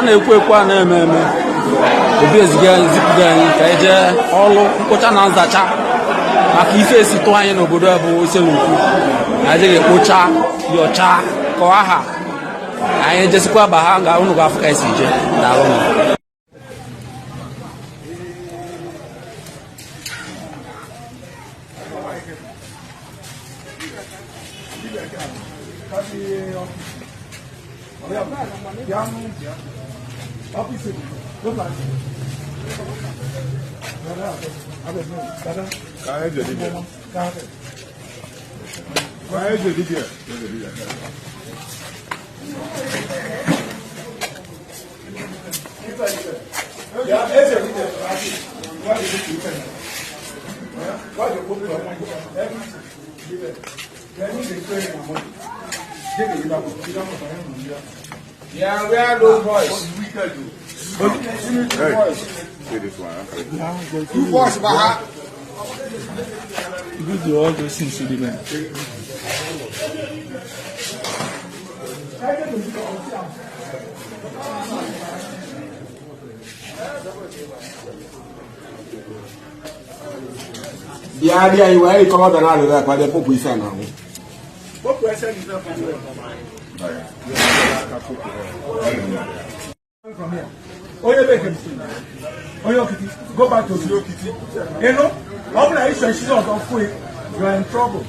A na-ekwu ekwu, a na-eme eme. Obi eziga anyị, zipụga anyị ka anyị jee ọlụ mkpocha na nzacha maka ife esi tụọ anyị n'obodo a bụ Issele-Uku. Anyị jeghị ekpocha, yọcha kọọ aha anyị jesikwa ba ha ga unu ga-afụ ka anyị si je. Daalụ. Yeah, where are those boys? Two boys, Baha. Good to all those things to the man. Bịa bịa iwe anyị kọwa bịara alụrụ akpa bịa kpọpụ ife a n'ahụ. Onye be Ekemsi, onye Okiti, go back to Okiti. You know, ọ bụrụ na ịchọ isi ọzọ fụ, you are in trouble.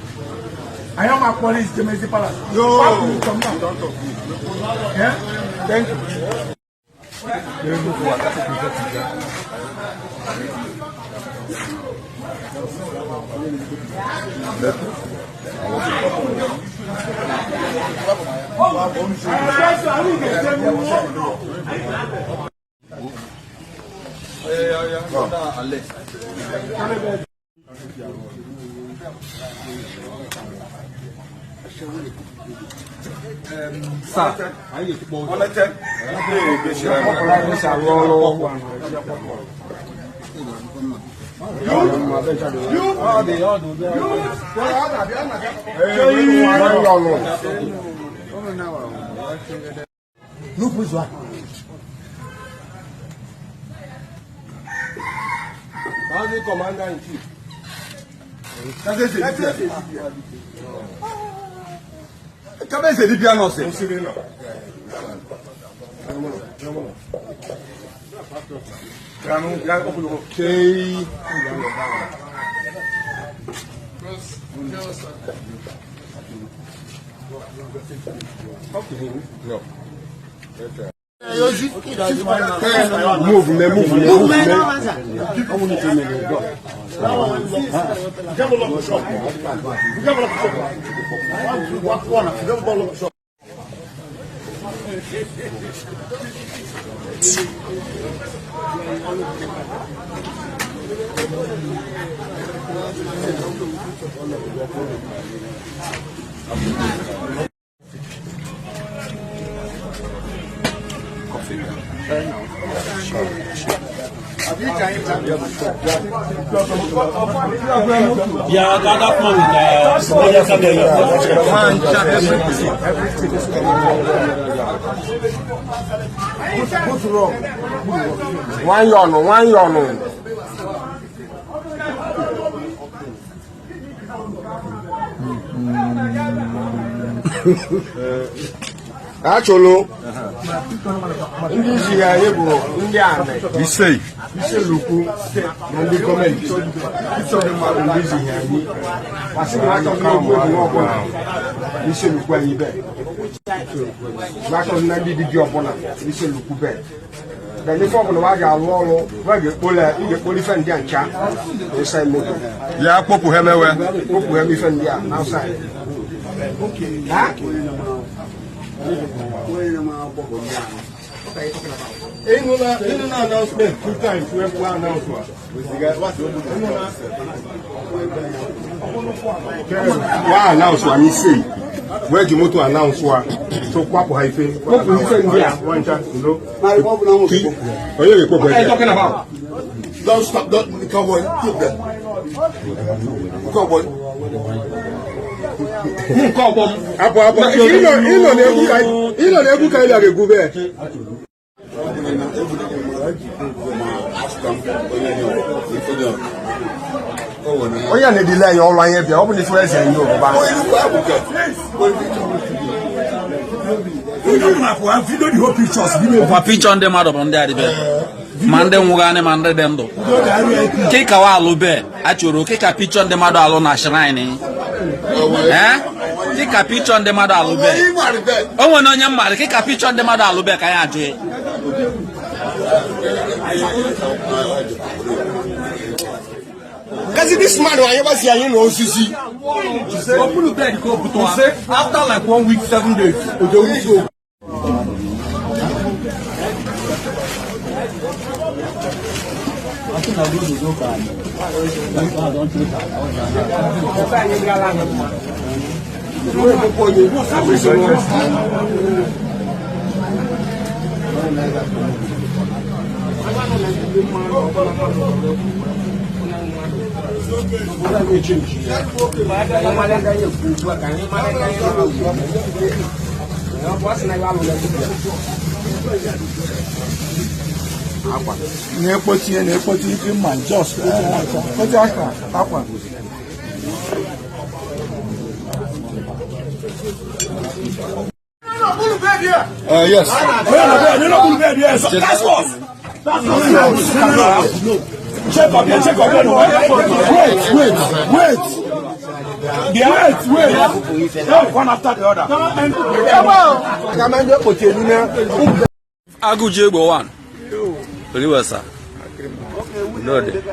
Anyị ama police Jemezi Palace. No. Kwapụ from now. Yeah? Thank you. Commander in chief. Kábíyèsí dibịa nọ sị. Chei. No. Move me, move me, move me. Yeah, that man Nwayọnụ, nwayọnụ. Achụlụ ndị isi ya anyị bụ ndị anị Ise. Issele-Uku na ndị gọọmenti ndị isi ya anyị masị na achọghị egwu egwu ọbụla n'Issele-Uku anyị be achọghị na ndị dibịa ọbụla n'Issele-Uku be na ife ọbụla wa ga-alụ ọrụ wa ga-ekpole ị ga-ekpole ife ndị a ncha inside moto. Ya kpọpụ ha emewe. Kpopụ ha ife ndị a outside. Ha? Ịnụ na announcement two times wee kwuo announce wa. Wa announce wa n'ise. Wee ji moto announce wa. So kwapụ ha ife. Kpopụ ife ndị a. Nwancha, ndo. Onye ga-ekpopụ What are you eke? talking about? Don't stop, don't, cowboy, keep them. Cowboy. Nke ọgbọ m. Apụ apụ. Ịnọ na-egwu ka ị ga-egwu bee. Onye a na-edile anyị ọrụ anyị bịa, ọ bụ na ife eze anyị Yoruba. Ọkwa picture ndị mmadụ bụ ndị adịbe ma ndị nwụghanị ma ndị dị ndụ kịka wa alụ be achọrọ kịka picture ndị mmadụ alụ na shrine ee kịka picture ndị mmadụ alụ be o nwere onye mmadụ kịka picture ndị mmadụ alụ be ka ya ajụ ya. Kasi this man anyị gbasi anyị na osisi. After like 1 week, 7 days, Ojo. Na-ekpochi ife mma just kpochi aka akwa. Yes. That's what. Check up here, check up here. Wait, wait, wait. Wait, wait. One after the other. Agụji egbe 1. Oliwesa. Lode.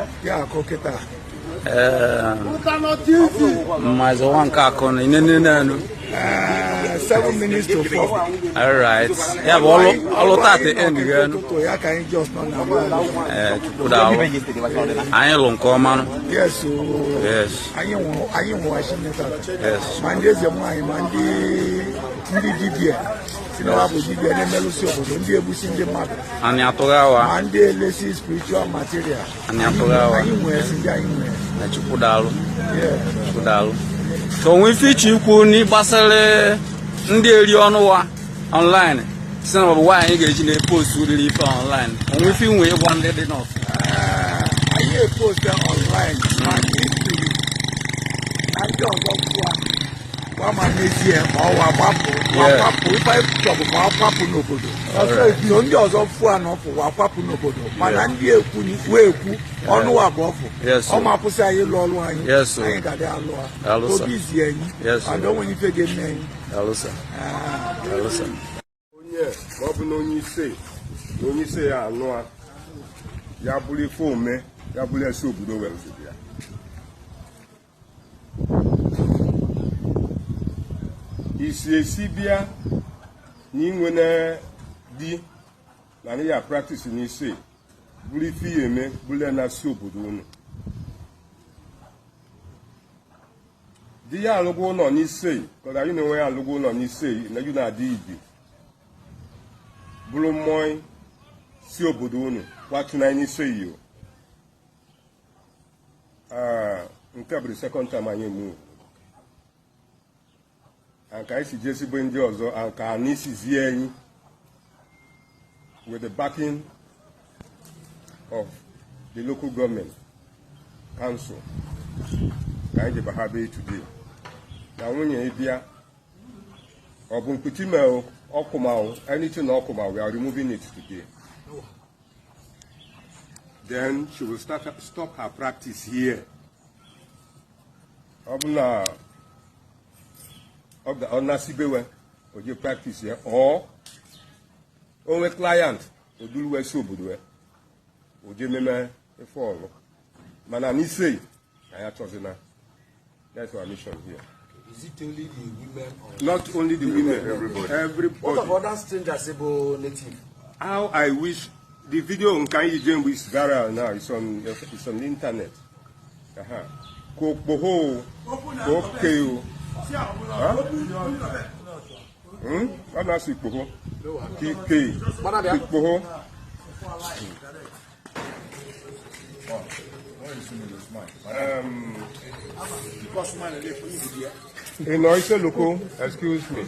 Ee. Mmazi nwa nke akụ na ine nne nenu. 7 minutes to 4. All right. Ya bụ ọlụ tata end gị. Ee, Chukwu daalụ. Anyị lụ nke ọma nụ. Yes. Yes. Anyị nwụrụ Chineke. Yes. Ma ndị eze nwaanyị ma ndị dibịa si na bụ dibịa na-emerụsi obodo, ndị egbusi ndị mmadụ. Anyị atụghị awa. Ma ndị elesi spiritual material. Anyị atụghị awa. Anyị nwere si ndị anyị nwere. Na Chukwu daalụ. Chukwu daalụ. So onwe ife iche ikwu n'ịgbasara ndị eri ọnụ wa online si na ọ bụ nwaanyị ga-eji na-epost ụdịrị ife online, onwe ife inwe ịgwa ndị dị nọọsụ. Anyị epost online ma na ndị ọzọ kwuo gwa ma n'ezie ma ọwa gbapụ gbapụ ife chọbụ ma ọ kwapụ n'obodo. So ndị ọzọ fụọ na ọfụ wa kwapụ n'obodo, mana ndị ekwu wee ekwu ọnụ wa bụ ọfụ. Ọ ma kwụsị anyị lụọ ọrụ anyị. Anyị ga-adị alụ ha. Obi zi enyi. Ada onwe ife ga-eme enyi. Onye ma ọ bụ na onye ise ya anụ a ya bụrụ ife ome ya bụrụ esi obodo were ya. Isi esi bịa na inwe na di na ya practice n'ise bụrụ ife ya eme bụrụ na si obodo unu. Di ya alụgo ụlọ n'ise kọda anyị na-enwe ya alụgo ụlọ n'ise na yu na-adị ibi bụrụ mmụọ si obodo unu kwatu na n'ise iyo. Nke bụ the second time anyị emu and anyị si jezigbo ndị ọzọ and ka anyị si zie enyi with the backing of the local government council ka anyị jebe ha be today. Na nwunye bịa ọ bụ nkuchi mee ọkụma anything ọkụma, we are removing it today. Then she will stop her practice here. Ọ bụ na ọ na-asibewe oje practice ya or onwe client oduluwe si obodo ya oje meme ife ọlụ mana n'ise anyị achọzina. That's our mission here. Is it only the women? Or Not only the women, everybody. Everybody. What of other strangers able native? How I wish the video on Kanyi Jembu is viral now. It's on the internet. Kokboho, Kokeo. Huh? I'm not saying Kokboho. Kike. Kokboho. In Oise Loko, excuse me.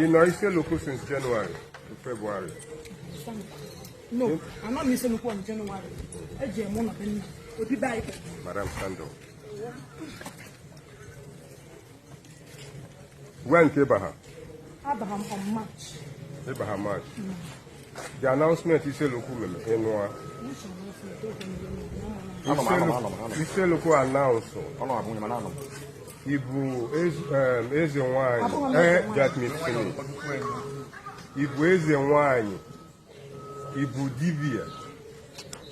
In Oise Loko since January to February. No, I'm not missing Loko in January. Madam, stand up. When ka ịba ha? Abraham on March. Ịba ha March. The announcement Issele-Uku mere ịnụa. Issele-Uku announce. Ibu eze nwanyị. That means finish. Ibu eze nwanyị. Ibu dibia.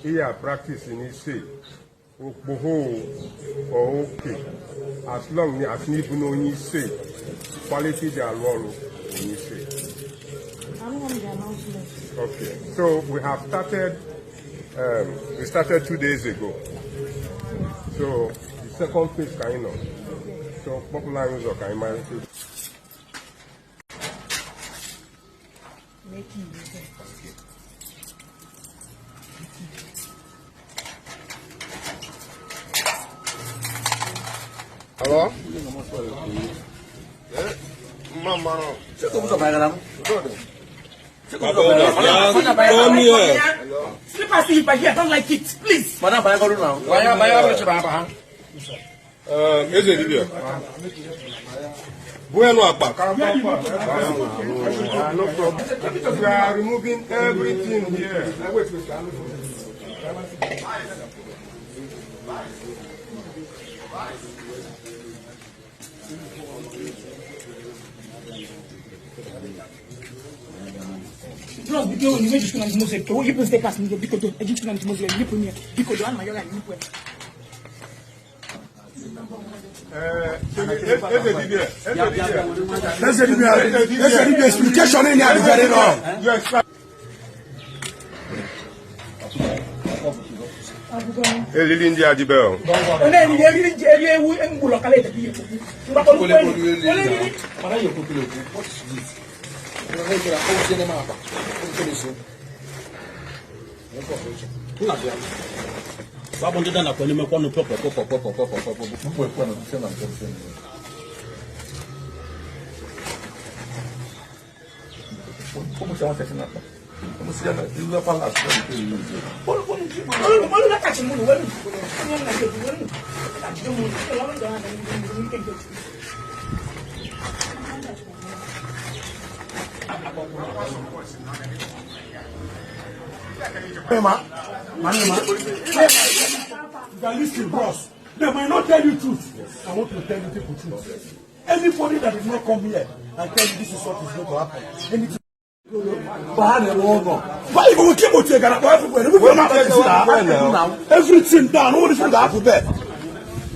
Iya practice n'ise. Okpoho or okay. As long as n'ibu na onye ise. Quality dị alụ ọrụ onye ise. I'm the announcement. Okay, so we have started, we started 2 days ago. So the second phase ka anyị nọ. So kpọpụla anyị ụzọ ka anyị mara. Hello? Come here. Slippers if I hear, I don't like it. Please. Eze dibia. Bueno akpa. No problem. We are removing everything here. Bros, biko ni meji kuna mzee ko yipo step pass ni biko do eji kuna mzee yipo ni biko do an mayoga yipo. Eze dibia. Eze dibia. Eze dibia explication in here is very long. Yes. Elili ndị a dibia. One ni eri eri ewu ngbulo kala ete bi ngba ko ni ole ni. Mana yẹ kó kele kú, what is this? Babụ ndị dana kwa n'ime kwọnụ pọpọ pọpọ pọpọ pọpọ pọpọ. You can listen, bros. They might not tell you truth. I want to tell you people truth. Anybody that did not come here and tell you this is what is going to happen. Anything. But if we keep on taking everything down, all this will happen there.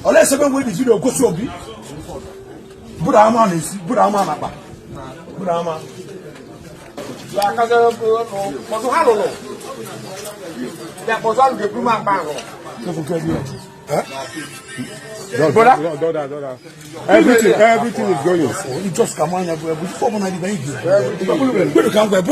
Unless everyone will be video go to Obi. Buddha is Buddha man. Buddha man. Brother, everything is going. You just come on, you come on, you